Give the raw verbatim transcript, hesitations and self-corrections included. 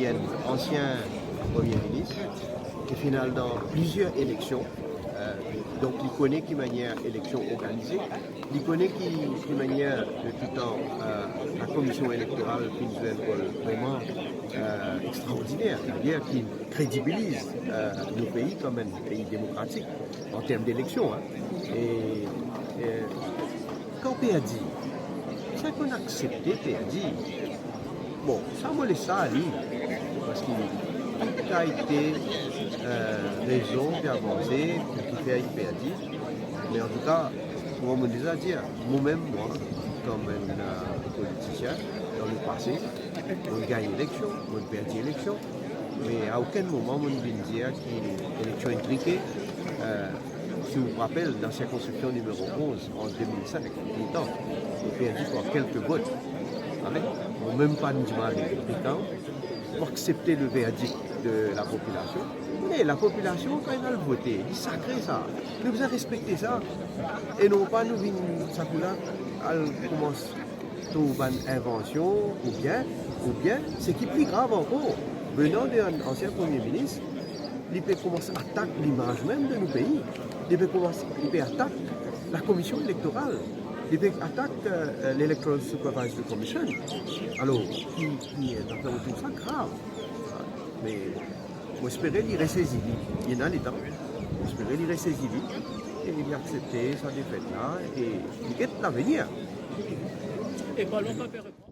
Li enn ansien premie minis, ki finn al dan plizier eleksion, euh, donk li kone ki manier eleksion organize, li kone ki, ki manier, de toutan, euh, la Komision Elektoral finn zwe enn rol vreman, euh, extraordiner, setadir ki kredibiliz, euh, nou pei kom enn pei demokratik an term deleksion, hein. E, e, kan perdi, sa konn aksepte perdi. Bon, sa mo les sa ale, parski tou kalite, euh, rezon pe avanse pou kifer li perdi. Me antouka, kouma mo deza dir, momem mwa, kom enn, euh, politisien, dan lepase, mo'nn gagn eleksion, mo'nn perdi eleksion, me a okenn moman mo'nn vinn dir ki eleksion inn trike. Euh, si ou rapel, dan sirkonskripsion nimero onz, an de mil sink, letan nou perdi par kelke vot, abe, mo mem pa'nn dimann letan pou aksepte le verdik de lapopilasion. Me lapopilasion, kan inn al vote, li sakre sa. Nou bizin respekte sa. E non pa nou vinn, sa kou la, al koumans trouv bann invansion, oubien, oubien, seki pli grav ankor, venan de enn ansien premie minis, li pe koumans atak limaz mem de nou pei. Li pe koumans, li pe atak la Komision Elektoral. Li pe atak, euh, l'Electoral Supervisory Commission. Alor, ki, ki, euh, donk, nou trouv sa grav. Me bon, mo espere li resezi li. Li ena letan. Mo espere li resezi li. E li aksepte sa defet la. E li get lavenir. E parlon pa per-